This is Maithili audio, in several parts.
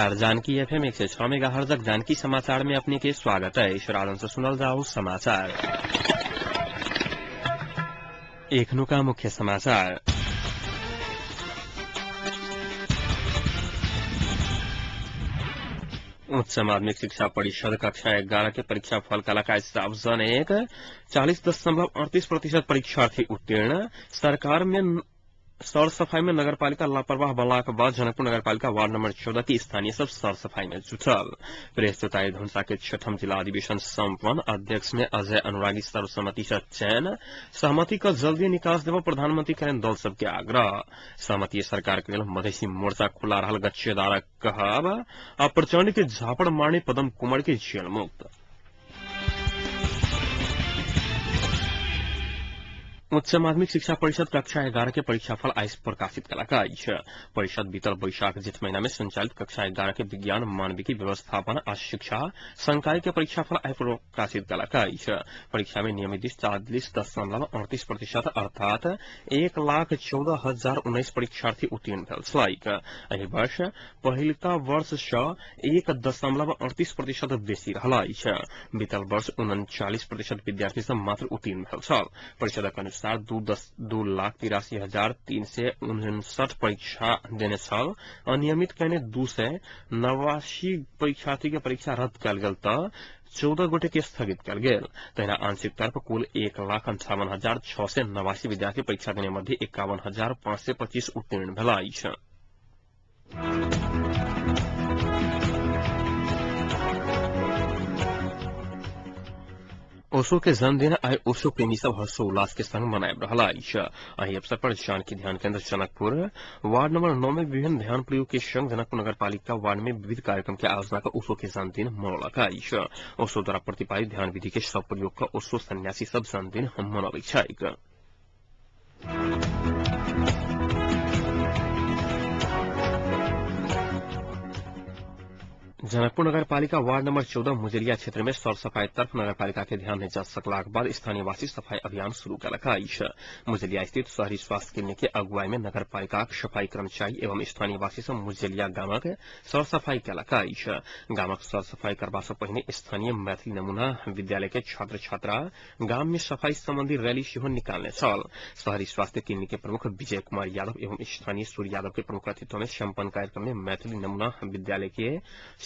नमस्कार, जानकी एफएम 106 मेगाहर्जक जानकी समाचार में अपने के स्वागत है। ईश्वरालन से सुनल जाओ समाचार। एखनुका मुख्य समाचार। उच्च माध्यमिक शिक्षा परिषद कक्षा 11 के परीक्षा फल का सार्वजनिक 40.38% परीक्षार्थी उत्तीर्ण। सरकार में सर सफाई में नगरपालिका लापरवाह बनलाक बाद जनकपुर नगरपालिका वार्ड नंबर 14 की स्थानीय सब सर सफाई में जुटल। प्रेस जोताई धनुषा के छठम जिला अधिवेशन सम्पन्न। अध्यक्ष में अजय अनुरागी सर्वसम्मति से चयन। सहमति का जल्दी निकास देव प्रधानमंत्री करें दल सबके आग्रह। सहमति सरकार के लेल मधेसी मोर्चा खुला रहल गच्छेदारक कहब। आ प्रचंड के झापड़ मारने पदम कुंवर के जेल मुक्त। उच्च माध्यमिक शिक्षा परिषद कक्षा 11 के परीक्षाफल आइ प्रकाशित कयलक अछि। परिषद बीतल बैशाख जेठ महीना में संचालित कक्षा 11 के विज्ञान, मानविकी, व्यवस्थापन आ शिक्षा संकाय के परीक्षाफल आइ प्रकाशित कयलक अछि। परीक्षा में नियमित 40.38% अर्थात 1,14,019 परीक्षार्थी उत्तीर्ण भेल छलैक। एहि वर्ष पहिलका वर्ष सँ 1.38% बेसी रहल अछि। बीतल वर्ष 39% विद्यार्थी सब मात्र उत्तीर्ण भेल छल। परिषदक अनुसार 2,83,359 परीक्षा देने छल। अनियमित कयने 289 परीक्षार्थी के परीक्षा रद्द कयल गेल त 14 गोटे के स्थगित कयल गेल। तहिना आंशिक तर्फ कुल 1,58,689 विद्यार्थी परीक्षा देने मध्ये 51,525 उत्तीर्ण भेल अछि। ओशो के जन्मदिन आइ ओशो प्रेमी सब हर्षोल्लास के संग मनाबि रहल अछि। एहि अवसर पर जानकी ध्यान केंद्र जनकपुर वार्ड नंबर 9 में विभिन्न ध्यान प्रयोग के संग जनकपुर नगरपालिका वार्ड में विविध कार्यक्रम के आयोजना कर ओशो के जन्मदिन मनौलक अछि। ओशो द्वारा प्रतिपादित ध्यान विधि के सब प्रयोग कर ओशो सन्यासी सब जन्मदिन मनबैत छैक। जनकपुर नगरपालिका वार्ड नंबर 14 मुजरिया क्षेत्र में सर सफाई तरफ नगरपालिका के ध्यान नहीं जा सकलाक बाद स्थानीयवासी सफाई अभियान शुरू कयलक अछि। मुजरिया स्थित शहरी स्वास्थ्य क्लिनिक के अगुवाई में नगरपालिका सफाई कर्मचारी एवं स्थानीयवासी सब मुजरिया गामक सर सफाई कयलक अछि। गामक सर सफाई करबा से पहिने स्थानीय मैथिली नमूना विद्यालय के छात्र छात्रा गाम में सफाई संबंधी रैली सेहो निकालने छल। शहरी स्वास्थ्य क्लिनिक के प्रमुख विजय कुमार यादव एवं स्थानीय सूर्य यादव के प्रमुख अतिथित्व में सम्पन्न कार्यक्रम में मैथिली नमूना विद्यालय के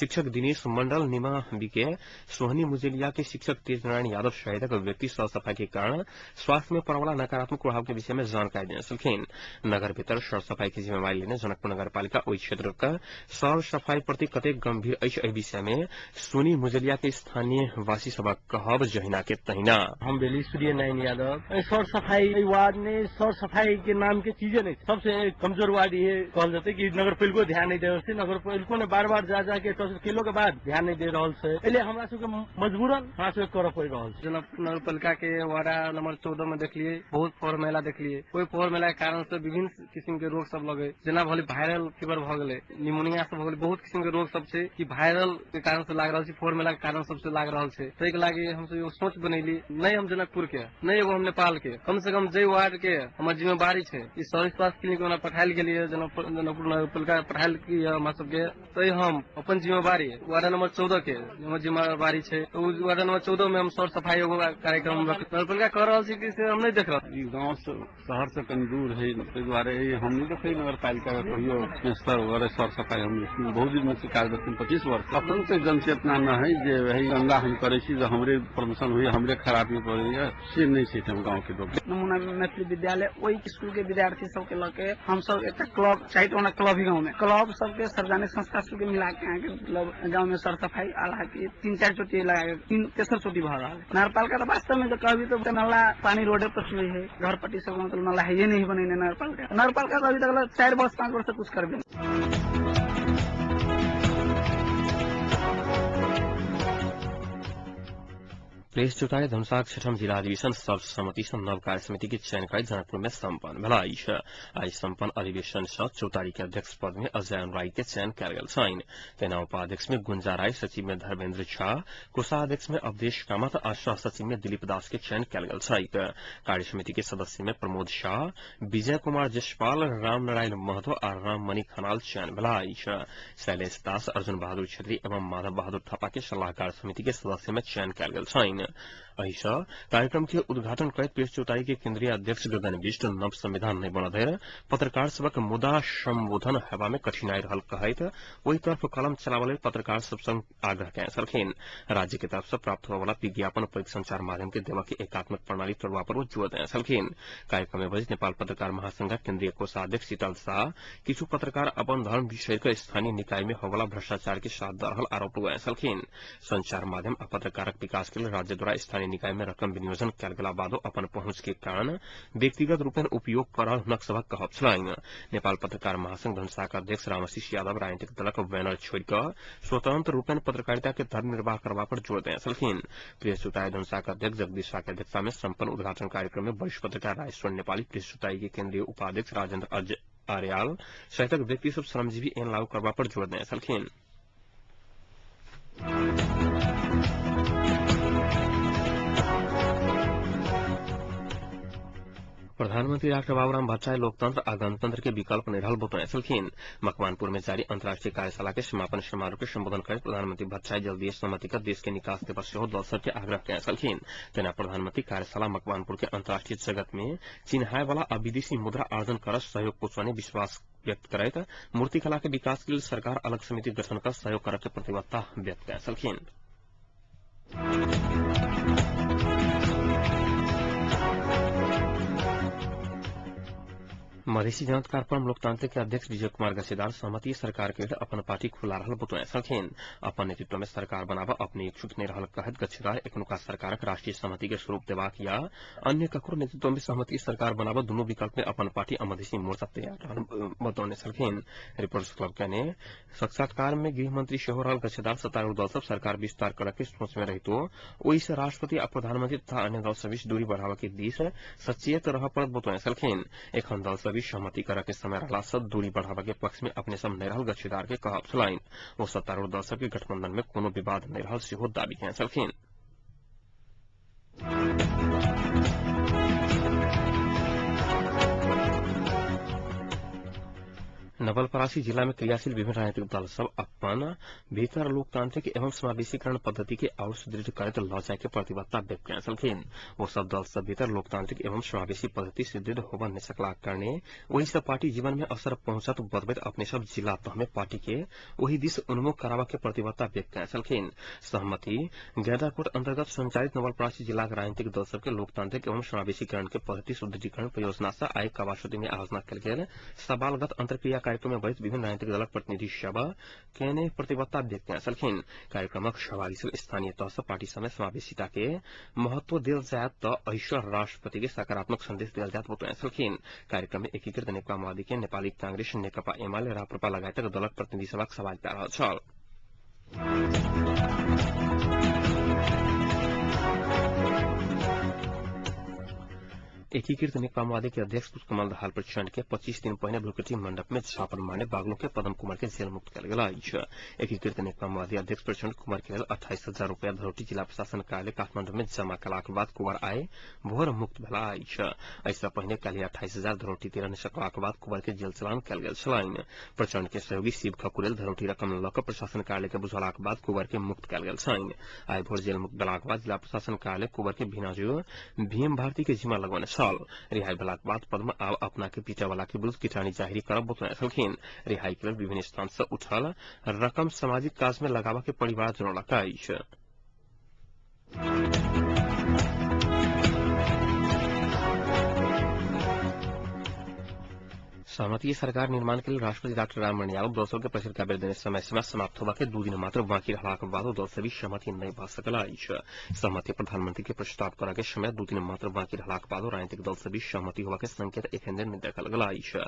शिक्षक दिनेश मंडल, निमा बीके, सोहनी मुजेलिया के शिक्षक तेजनारायण यादव सहितक व्यक्ति सर सफाई के कारण स्वास्थ्य में पड़वाला नकारात्मक प्रभाव के विषय में जानकारी देने छलखिन। नगर भीतर सर सफाई के जिम्मेवारी लेने जनकपुर नगरपालिका ओहि क्षेत्र का सर सफाई प्रति कतेक गंभीर अछि एहि विषय में सोनी मुजेलिया के स्थानीय वासी सभक कहब जहिना के तहिना। हम भेली सूर्य नारायण यादव। सर सफाई वार्ड में सर सफाई के नाम के चीजे नहीं, सबसे कमजोर वार्ड ये कहल जाते कि नगरपालिको ध्यान नहीं दे, नगरपालिको ने बार बार जा जाके केलो के बाद ध्यान नहीं दे रहल छै। एहिले हमरा सबके मजबूरन हमरा सबके करऽ पड़ि रहल छै। जनकपुर नगरपालिका के वार्ड नंबर 14 में देखलिए बहुत फोर मेला देखलिए। ओहि फोर मेला के कारण से विभिन्न किस्म के रोग सब लगे, जेना भले वायरल फीवर भऽ गेलै, निमोनिया सब भऽ गेलै, बहुत किस्म के रोग सब छै कि वायरल के कारण से लाग रहल छै, फोर मेला के कारण सबसे लाग रहल छै। ताहि के लागि हमसब एगो सोच बनेली, नहीं हम जनकपुर के, नहीं एगो हम नेपाल के, कम से कम जे वार्ड के हमर जिम्मेवारी छै। ई शहरी स्वास्थ्य क्लिनिक ओना पठायल गेलियै जनकपुर नगरपालिका पठायल हमरा सबके, तै हम अपन जिम्मेवारी वार्ड नंबर 14 के हमर जिम्मेवारी छै। तो वार्ड नंबर 14 में हम सर सफाई एगो कार्यक्रम नगरपालिका कर रहल छी कि से हम नहीं देख रहल। ई गाँव से शहर से कनि दूर है, ताहि दुआरे हम नहीं देखै नगरपालिका के कहियो सर वगैरह सर सफाई। हम बहुत दिन से कार्य करते 25 वर्ष अपन से जनचेतना न है जे वही गंगा हम करै छी जे हमरे प्रदूषण हुई, हमरे खराबी पड़ैया, से नहीं छै हम गाँव के लोग। नमूना मैथिली विद्यालय ओहि स्कूल के विद्यार्थी सबके लऽ के हमसब एकटा क्लब चाहे ओना क्लब ही गाँव में क्लब सबके सार्वजनिक संस्था सबके मिला के अहाँके मतलब गाँव में सर सफाई हालांकि 3-4 चोटी लगा के 3-3 चोटी भऽ रहल है। नगरपालिका तो वास्तव में जो कहबी तो नाला पानी रोडे पर चुए है, घर पट्टी सब मतलब नाला है नहीं बनेने नगरपालिका। नगरपालिका तो अभी तक 4 वर्ष 5 वर्ष कुछ करबे। प्रेस चौतारी धनुषाक छठम जिला अधिवेशन सर्वसम्मति से नव कार्य समिति के चयन कर जनकपुर में सम्पन्न भेल अछि। आइ सम्पन्न अधिवेशन से चौतारी के अध्यक्ष पद में अजय अनुरागी के चयन कयल गेल छनि। तहिना उपाध्यक्ष में गुंजा राय, सचिव में धर्मेन्द्र झा, कोषाध्यक्ष में अवधेश कामत आ सह सचिव में दिलीप दास के चयन कयल गेल छैक। कार्य समिति के सदस्य में प्रमोद शाह, विजय कुमार जसपाल, राम नारायण महतो आ राममणि खनाल चयन भेल अछि। शैलेश दास, अर्जुन बहादुर छेत्री एवं माधव बहादुर थापा के सलाहकार समिति के सदस्य में चयन कयल गेल छनि। एहिसँ कार्यक्रम के उद्घाटन करैत प्रेस चौतारी के केंद्रीय अध्यक्ष गगन बिष्ट नव संविधान नहि बनल धरि पत्रकार सभक मुद्दा संबोधन हेबा में कठिनाई रहल कहैत ओहि तरफ कलम चलाबय लेल पत्रकार सब संग आग्रह कयने छलखिन। राज्य के तरफ से प्राप्त होबय वाला विज्ञापन पैघ संचार माध्यम के देबय के एकात्मक प्रणाली तोड़बा पर ओ जोर देने छलखिन। कार्यक्रम में बजैत नेपाल पत्रकार महासंघक केंद्रीय कोषाध्यक्ष शीतल शाह किछु पत्रकार अपन धर्म बिसरि कऽ स्थानीय निकाय में होबय वाला भ्रष्टाचार के साथ दऽ रहल आरोप लगौने छलखिन। संचार माध्यम आ पत्रकारक विकास के लेल राज्य द्वारा स्थानीय निकाय में रकम विनियोजन कयल गेला बादो अपन पहुंच के कारण व्यक्तिगत रूपेण उपयोग कर रहल हुनक सभक कहब छलनि। नेपाल पत्रकार महासंघ धनुषाक अध्यक्ष रामाशीष यादव राजनीतिक दलक बैनर छोड़ि कऽ स्वतंत्र रूपेण पत्रकारिता के धर्म निर्वाह करबा पर जोर देने छलखिन। प्रेस चौतारी धनुषाक अध्यक्ष जगदीश शाह के अध्यक्षता में सम्पन्न उद्घाटन कार्यक्रम में वरिष्ठ पत्रकार राजेश्वर नेपाली, प्रेस चौतारी के केंद्रीय उपाध्यक्ष राजेन्द्र आर्याल सहितक व्यक्ति सब श्रमजीवी ऐन लागू करबा पर जोर देने छलखिन। प्रधानमंत्री डाक्टर बाबूराम भट्टराई लोकतंत्र आ गणतंत्र के विकल्प नहि रहल बतौने छलखिन। मकवानपुर में जारी अंतर्राष्ट्रीय कार्यशाला के समापन समारोह के संबोधन करैत प्रधानमंत्री भट्टराई जल्दीए सहमति कर देश के निकास देबय सेहो दल सब के आग्रह कयने छलखिन। तहिना प्रधानमंत्री कार्यशाला मकवानपुर के अंतर्राष्ट्रीय जगत में चिन्हाय वाला आ विदेशी मुद्रा अर्जन कर सहयोग पहुंचाने विश्वास व्यक्त करैत मूर्तिकला के विकास के लेल सरकार अलग समिति गठन कर सहयोग करय के प्रतिबद्धता व्यक्त कयने छलखिन। मधेसी जनता कार्यक्रम लोकतांत्रिक के अध्यक्ष विजय कुमार गसेदार सहमति सरकार के लेल अपन पार्टी खुला रहल बतौने छलखिन। अपन नेतृत्व में सरकार बनाबऽ अपने इच्छुक नहि रहल कहैत गच्छेदार एखनुका सरकारक राष्ट्रीय सहमति के स्वरूप देबाक या अन्य ककरो नेतृत्व में सहमति सरकार बनाबऽ दुनू विकल्प में अपन पार्टी आ मधेसी मोर्चा तैयार रहल बतौने छलखिन। रिपोर्टर्स क्लब के साक्षात्कार में गृहमंत्री सेहो रहल गच्छेदार सत्तारूढ़ दल सब सरकार विस्तार करऽ के सोच में रहितो ओहि से राष्ट्रपति आ प्रधानमंत्री तथा अन्य दल सब बीच दूरी बढ़ाबऽ के दिस सचेत रहऽ पड़त बतौने छलखिन। एखन दल सब सहमति करऽ के समय रहला से दूरी बढ़ाबऽ के पक्ष में अपने सब नहि रहल गच्छेदार के कहब छलनि। ओ सत्तारूढ़ दल सब के गठबंधन में कोनो विवाद नहि रहल सेहो दावी कयने छलखिन। नवलपरासी जिला में क्रियाशील विभिन्न राजनीतिक दल सब अपन भीतर लोकतांत्रिक एवं समावेशीकरण पद्धति के और सुदृढ़ करैत लऽ जाय के प्रतिबद्धता व्यक्त कयने छलखिन। ओ सब दल सब भीतर लोकतांत्रिक एवं समावेशी पद्धति सुदृढ़ होबऽ नहि सकलाक कारणे ओहि सब पार्टी जीवन में असर पहुंचत बतबैत अपने सब जिला तह में पार्टी के ओहि दिस उन्मुख कराबऽ के प्रतिबद्धता व्यक्त कयने छलखिन। सहमति गैदाकोट अंतर्गत संचालित नवलपरासी जिलाक राजनीतिक दल सबके लोकतांत्रिक एवं समावेशीकरण के पद्धति सुदृढ़ीकरण परियोजना से आइ कवासोती में आयोजना कयल गेल सवालगत अंतर्क्रिया कार्यक्रम में बजैत विभिन्न राजनीतिक दलक प्रतिनिधि सभ केने प्रतिबद्धता व्यक्त कयने छलखिन। कार्यक्रमक सहभागी सब स्थानीय तह से पार्टी समय समावेशिता के महत्व देल जायत तऽ एहिसँ राष्ट्रपति के सकारात्मक संदेश देल जायत बतौने छलखिन। कार्यक्रम में एकीकृत नेकपा माओवादी के नेपाली कांग्रेस, नेकपा एमाले, राप्रपा लगायतक दलक प्रतिनिधि सभक सहभागिता रहल छल। एकीकृत नेकपा माओवादी के अध्यक्ष पुष्पकमल दाहाल प्रचण्ड के 25 दिन पहिने भ्रुकुटी मंडप में झापड़ मारने बागलुङ के पदम कुमार के जेल मुक्त कयल गेल अछि। एकीकृत नेकपा माओवादी अध्यक्ष प्रचण्ड कुमार के लेल 28,000 रुपया धरोटी जिला प्रशासन कार्यालय काठमांडू में जमा कयलाक बाद कुमार आइ भोर मुक्त भेला अछि। एहिसँ पहिने काल्हि 28,000 धरोटी तेरह नहि सकलाक बाद कुमार के जेल चलान कयल गेल छलनि। प्रचण्ड के सहयोगी शिव खकुरेल धरोटी रकम लऽ कऽ प्रशासन कार्यालय के बुझौलाक बाद कुंवर के मुक्त कयल गेल छलनि। आइ भोर जेल मुक्त भेलाक बाद जिला प्रशासन कार्यालय कुंवर के भिनाजू भीम भारती के जिम्मा लगौने छल। रिहाई भेलाक बाद पद्म आब अपना के पीटय वाला के विरुद्ध किटानी जाहिर करब बतौने छलखिन। रिहाई के लेल विभिन्न स्थान से उठल रकम सामाजिक काज में लगाबऽ के परिवार जनौलक अछि। सहमति सरकार निर्माण के लिए राष्ट्रपति डाक्टर राममणि यादव दल सबके परिषद का बेर देने समय सीमा समाप्त होबा के 2 दिन मात्र बाँकी रहलाक बादो दल सब सहमति नहि भऽ सकल अछि। सहमति प्रधानमंत्री के प्रस्ताव करऽ के समय 2 दिन मात्र बाँकी रहलाक बादो राजनीतिक दल सब सहमति होबा के संकेत एखन धरि नहि देखल गेल अछि,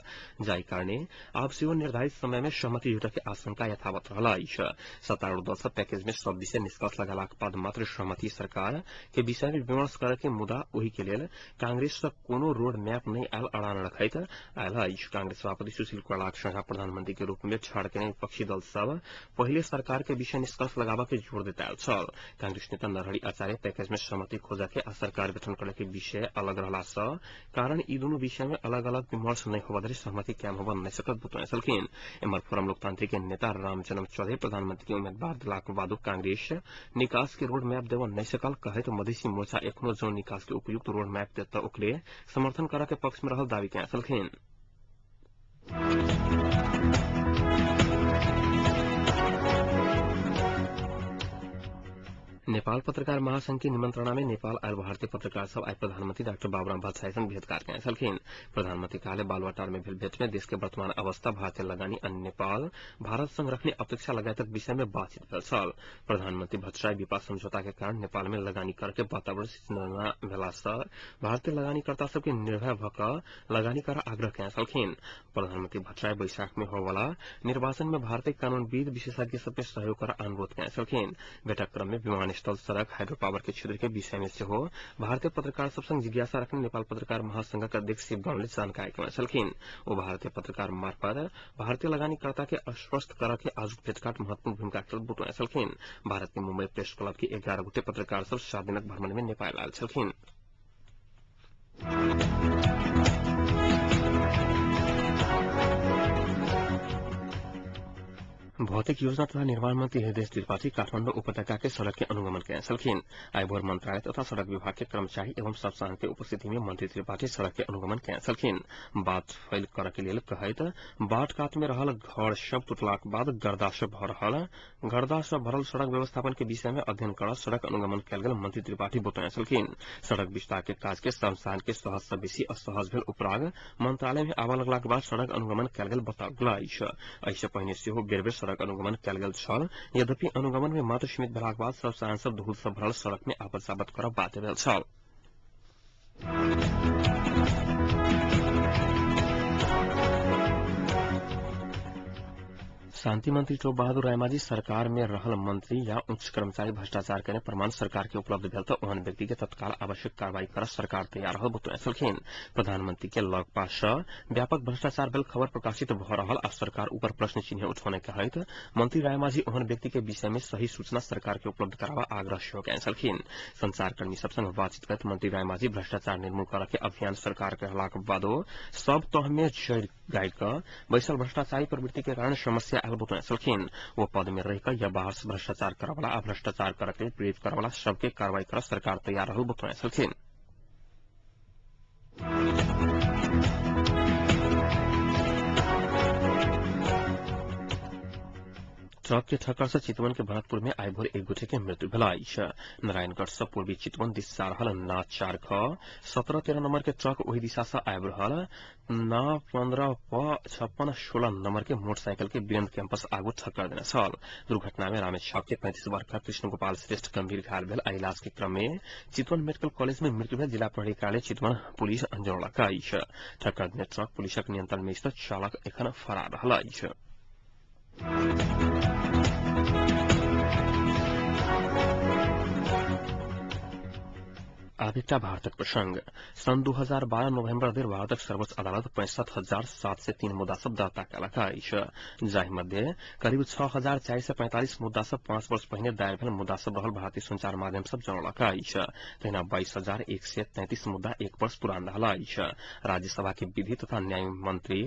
जाहि कारणे आब सेहो निर्धारित समय में सहमति जुटऽ के आशंका यथावत रहल अछि। सत्तारूढ़ दल सब पैकेज में सब विषय निष्कर्ष लगेलाक बाद मात्र सहमति सरकार के विषय में विमर्श करऽ के मुदा ओहि के लेल कांग्रेस सँ कोनो रोड मैप नहि आयल अड़ान रखैत आयल अछि। कांग्रेस सभापति सुशील कोइरालाक सोझा प्रधानमंत्री के रूप में ठाढ़ केने विपक्षी दल सब पहिले सरकार के विषय निष्कर्ष लगाबऽ के जोर दैत आयल छल। कांग्रेस नेता नरहरि आचार्य पैकेज में सहमति खोजऽ के आ सरकार गठन करऽ के विषय अलग रहला सँ कारण ई दुनू विषय में अलग अलग विमर्श नहि होबऽ धरि सहमति कायम होबऽ नहि सकत बतौने छलखिन। एम्हर फोरम लोकतांत्रिक के नेता रामजन्म चौधरी प्रधानमंत्री के उम्मीदवार देलाक बादो कांग्रेस निकास के रोड मैप देबऽ नहि सकल कहैत मधेसी मोर्चा एखनो जौं निकास के उपयुक्त रोड मैप देत तऽ ओकरे समर्थन करऽ के पक्ष में रहल दावी केने छलखिन। नेपाल पत्रकार महासंघ के निमंत्रणा में नेपाल आयल भारतीय पत्रकार सब आइ प्रधानमंत्री डाक्टर बाबूराम भट्टराई संग भेंटघाट केने छलखिन। प्रधानमंत्री कार्यालय बालुवाटार में भेल भेंट में देश के वर्तमान अवस्था, भारतीय लगानी आ नेपाल भारत संग रखने अपेक्षा लगायतक विषय में बातचीत भेल छल। प्रधानमंत्री भट्टराई विपा समझौता के कारण नेपाल में लगानी करके वातावरण सृजना भेला सँ भारतीय लगानीकर्ता सबके निर्भय भऽ कऽ लगानी कर आग्रह केने छलखिन। प्रधानमंत्री भट्टराई बैशाख में होयवाला निर्वाचन में भारतीय कानूनविद विशेषज्ञ सबके सहयोग कर अनुरोध केने छलखिन। बैठक क्रम में विमानस्थल, सड़क, हाइड्रो पावर के क्षेत्र के विषय में सेहो भारतीय पत्रकार सब संग जिज्ञासा रखने नेपाल पत्रकार महासंघक अध्यक्ष शिव गौड़ले जानकारी केने छलखिन। ओ भारतीय पत्रकार मार्फत भारतीय लगानीकर्ता के आश्वस्त करऽ के आजुक भेटघाट महत्वपूर्ण भूमिका खेलत बतौने छलखिन। भारत के मुंबई प्रेस क्लब के 11 गोटे पत्रकार सब 7 दिनक भ्रमण में नेपाल आयल छलखिन। भौतिक योजना तथा निर्माण मंत्री हृदय त्रिपाठी काठमाडौँ उपत्यका के सड़क के अनुगमन केने छलखिन। आइ भोर मंत्रालय तथा सड़क विभाग के कर्मचारी एवं सब संघ के उपस्थिति में मंत्री त्रिपाठी सड़क के अनुगमन केने छलखिन। बात फैल करऽ के लेल कहैत बाट कात में रहल घर सब टूटलाक बाद गर्दा सँ भरल सड़क व्यवस्थापन के विषय में अध्ययन कर सड़क अनुगमन कयल गेल मंत्री त्रिपाठी बतौने छलखिन। सड़क विस्तार के काज के संस्थान के सहज सँ बेसी असहज भेल उपराग मंत्रालय में आबऽ लगलाक बाद सड़क अनुगमन कयल गेल बताओल गेल अछि। एहि सँ पहिने सेहो बेर बेर सड़क अनुगमन कयल गेल छल। यद्यपि अनुगमन में मात्र सीमित भेलाक बाद सब सांसद धूल सँ भरल सड़क में आवत जावत करब बाध्य भेल छल। शान्ति मंत्री टोप बहादुर रायमाझी सरकार में रहल मंत्री या उच्च कर्मचारी भ्रष्टाचार केने प्रमाण सरकार के उपलब्ध भेल तऽ ओहन व्यक्ति के तत्काल आवश्यक कार्रवाई कर सरकार तैयार रहल बतौने छलखिन। प्रधानमंत्री के लग पास सँ व्यापक भ्रष्टाचार भेल खबर प्रकाशित भऽ रहल आ सरकार ऊपर प्रश्न चिन्ह उठौने कहैत मंत्री रायमाझी ओहन व्यक्ति के विषय में सही सूचना सरकार के उपलब्ध कराबा आग्रह सेहो केने छलखिन। संचारकर्मी सब संग बातचीत करैत मंत्री रायमाझी भ्रष्टाचार निर्मूल करऽ के अभियान सरकार के रहलाक बादो सब तह में जड़ि गाड़ि कऽ बैसल भ्रष्टाचारी प्रवृत्ति के कारण समस्या आयल बतौने छलखिन। ओ पद में रहि कऽ या बाहर से भ्रष्टाचार करऽवला आ भ्रष्टाचार करऽ के प्रेरित करऽवला सबके कार्रवाई कर सरकार तैयार रहल बतौने छलखिन। ट्रक के ठक्कर से चितवन के भरतपुर में आइ भोर एक गोटे के मृत्यु भेल अछि। नारायणगढ़ से पूर्वी चितवन दिस जा रहल ना 4 ख 17-13 नंबर के ट्रक ओहि दिशा से आबि रहल ना 15 प 56-16 नंबर के मोटरसाइकिल के वीरेंद्र कैंपस आगू ठक्कर देने छल। दुर्घटना में रामेछाप के 35 वर्षीय कृष्ण गोपाल श्रेष्ठ गंभीर घायल भेल आ इलाज के क्रम में चितवन मेडिकल कॉलेज में मृत्यु भेल जिला प्रहरी कार्यालय चितवन पुलिस जनौलक अछि। ठक्कर देने ट्रक पुलिसक नियंत्रण में स्थित चालक एखन फरार रहल अछि। आब एकटा भारतक प्रसंग। सन् 2012 नोभेम्बर धरि भारतक सर्वोच्च अदालत 65,703 मुद्दा सब दर्ता कयलक अछि, जाहि मध्ये करीब 6,445 मुद्दा सब 5 वर्ष पहिने दायर भेल मुद्दा सब रहल भारतीय संचार माध्यम सब जनौलक अछि। तहिना 22,133 मुद्दा 1 वर्ष पुरान रहल अछि। राज्यसभा के विधि तथा न्याय मंत्री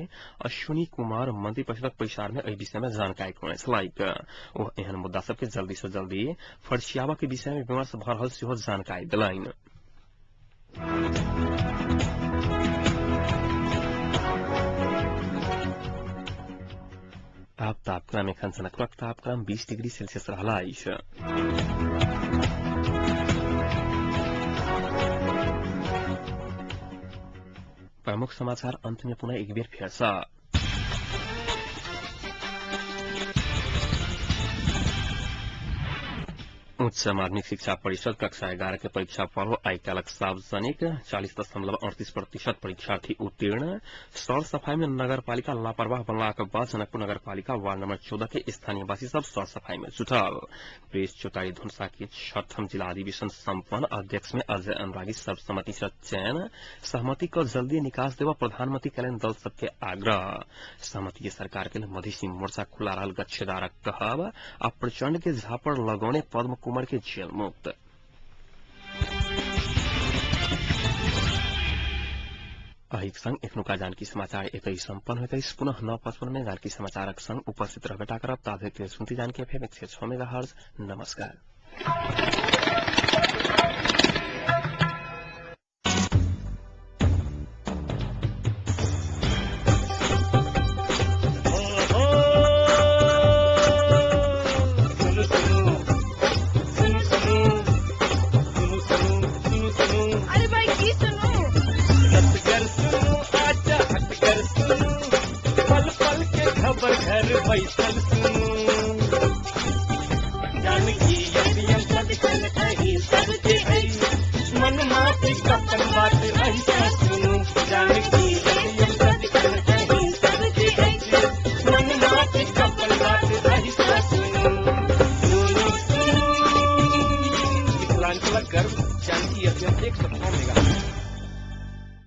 अश्विनी कुमार मंत्री परिषदक बैसार में एहि विषय में जानकारी करौने छलैक। ओ एहन मुद्दा सबके जल्दी से जल्दी फर्शियाबऽ के विषय में विमर्श भऽ रहल सेहो जानकारी देलनि। आब तापक्रम एखन सनकक तापक्रम 20 डिग्री सेल्सियस रहल अछि। प्रमुख समाचार अंत में पुनः एक बेर फेर। उच्च माध्यमिक शिक्षा परिषद कक्षा 11 के परीक्षा पर्व आइ काल्हक सार्वजनिक 40.38% परीक्षार्थी उत्तीर्ण। सर सफाई में नगरपालिका लापरवाह बनलाक बाद जनकपुर नगरपालिका वार्ड नंबर 14 के स्थानीयवासी सब सर सफाई में जुटल। प्रेस चौतारी धुनसा के छठम जिला अधिवेशन सम्पन्न। अध्यक्ष में अजय अनुरागी सर्वसम्मति से चयन। सहमति क जल्दी निकास देवा प्रधानमंत्री कल्याण दल सबके आग्रह। सहमति के सरकार के मधेसी मोर्चा खुला रहल गच्छेदारक कहब आ प्रचंड के झापड़ लगौने पद्म कुमार के जेल मुक्त। अहिक संग एखनुका जानकी समाचार एतै सम्पन्न होइत अछि। पुनः 9:55 में जानकी समाचारक संग उपस्थित रहबेटा करब। ताधरि सुनती जानकी एफएम 106 मेगाहर्ज। नमस्कार। पल पल के खबर घर बैठल सुनू।